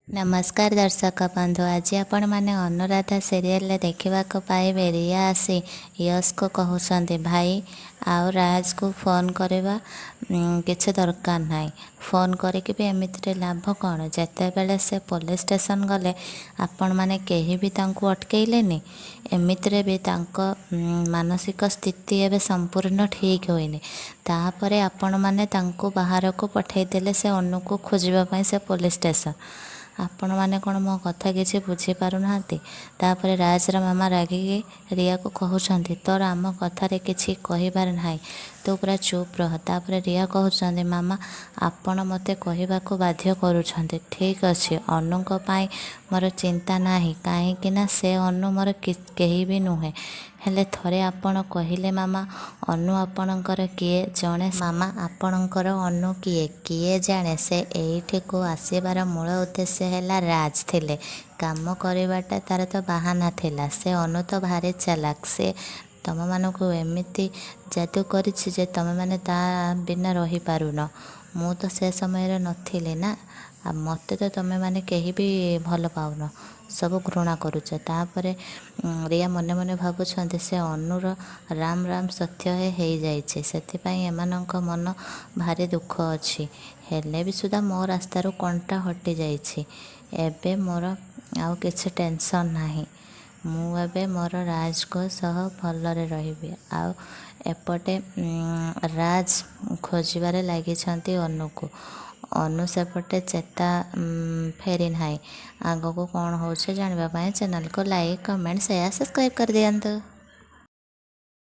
ନମସ୍କାର ଦର୍ଶକ ବନ୍ଧୁ, ଆଜି ଆପଣମାନେ ଅନୁରାଧା ସିରିଏଲରେ ଦେଖିବାକୁ ପାଇବେ ରିୟା ଆସି ୟଶକୁ କହୁଛନ୍ତି, ଭାଇ ଆଉ ରାଜକୁ ଫୋନ୍ କରିବା କିଛି ଦରକାର ନାହିଁ। ଫୋନ୍ କରିକି ବି ଏମିତିରେ ଲାଭ କ'ଣ? ଯେତେବେଳେ ସେ ପୋଲିସ ଷ୍ଟେସନ ଗଲେ ଆପଣମାନେ କେହି ବି ତାଙ୍କୁ ଅଟକେଇଲେନି। ଏମିତିରେ ବି ତାଙ୍କ ମାନସିକ ସ୍ଥିତି ଏବେ ସମ୍ପୂର୍ଣ୍ଣ ଠିକ୍ ହୋଇନି। ତାପରେ ଆପଣମାନେ ତାଙ୍କୁ ବାହାରକୁ ପଠାଇଦେଲେ ସେ ଅନୁକୁ ଖୋଜିବା ପାଇଁ ସେ ପୋଲିସ ଷ୍ଟେସନ। ଆପଣମାନେ କ'ଣ ମୋ କଥା କିଛି ବୁଝିପାରୁନାହାନ୍ତି? ତାପରେ ରାଜର ମାମା ରାଗିକି ରିୟାକୁ କହୁଛନ୍ତି, ତୋର ଆମ କଥାରେ କିଛି କହିବାର ନାହିଁ, ତୁ ପୁରା ଚୁପ୍ ରହ। ତାପରେ ରିୟା କହୁଛନ୍ତି, ମାମା ଆପଣ ମୋତେ କହିବାକୁ ବାଧ୍ୟ କରୁଛନ୍ତି। ଠିକ୍ ଅଛି, ଅନୁଙ୍କ ପାଇଁ ମୋର ଚିନ୍ତା ନାହିଁ, କାହିଁକି ନା ସେ ଅନୁ ମୋର କେହି ବି ନୁହେଁ। ହେଲେ ଥରେ ଆପଣ କହିଲେ ମାମା, ଅନୁ ଆପଣଙ୍କର କିଏ? ଜଣେ ମାମା ଆପଣଙ୍କର ଅନୁ କିଏ? କିଏ ଜାଣେ? ସେ ଏଇଠିକୁ ଆସିବାର ମୂଳ ଉଦ୍ଦେଶ୍ୟ ହେଲା ରାଜ ଥିଲେ କାମ କରିବାଟା ତାର ତ ବାହାନା ଥିଲା। ସେ ଅନୁ ତ ଭାରି ଚାଲାକ। ସେ ତମମାନଙ୍କୁ ଏମିତି ଯାଦୁ କରିଛି ଯେ ତମେମାନେ ତା ବିନା ରହିପାରୁନ। ମୁଁ ତ ସେ ସମୟରେ ନଥିଲି ନା, ଆଉ ମୋତେ ତ ତମେମାନେ କେହି ବି ଭଲ ପାଉନ, ସବୁ ଘୃଣା କରୁଛ। ତାପରେ ରିୟା ମନେ ମନେ ଭାବୁଛନ୍ତି, ସେ ଅନୁର ରାମ ରାମ ସତ୍ୟ ହେଇଯାଇଛି, ସେଥିପାଇଁ ଏମାନଙ୍କ ମନ ଭାରି ଦୁଃଖ ଅଛି। ହେଲେ ବି ସୁଦ୍ଧା ମୋ ରାସ୍ତାରୁ କଣ୍ଟା ହଟିଯାଇଛି। ଏବେ ମୋର ଆଉ କିଛି ଟେନସନ୍ ନାହିଁ। ମୁଁ ଏବେ ମୋର ରାଜଙ୍କ ସହ ଭଲରେ ରହିବି। ଆଉ ଏପଟେ ରାଜ ଖୋଜିବାରେ ଲାଗିଛନ୍ତି ଅନୁକୁ। ଅନୁ ସେପଟେ ଚେତା ଫେରି ନାହିଁ। ଆଗକୁ କ'ଣ ହେଉଛି ଜାଣିବା ପାଇଁ ଚ୍ୟାନେଲକୁ ଲାଇକ୍, କମେଣ୍ଟ, ସେୟାର, ସବସ୍କ୍ରାଇବ୍ କରିଦିଅନ୍ତୁ।